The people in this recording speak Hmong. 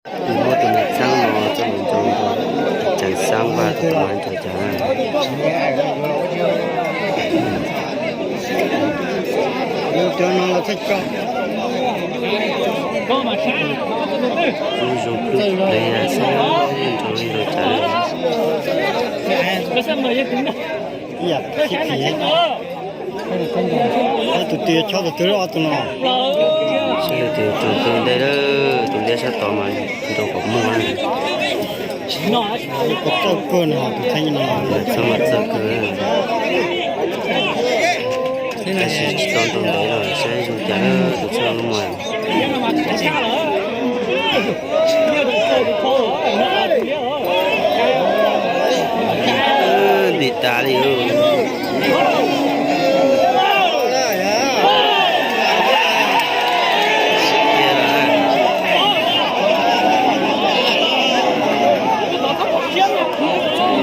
Muab tus niam xeeb no txoj lus ntsoo rau Tseem Xeeb Vaj tus tub ntawd cas. Kuj zoo pliaj xwb nrau li nrau cas. Tus twg chob tus twg, ob tug no. Seb tus tseem tus ntej lawm, tus liab sab tod mas nrau qhov muag na. Txawj kawg no, tus txheej no txawj kawg. Tab sis tsis tau nrau ntev los saib zoo cas tus txheej no mas. Ntim tas li.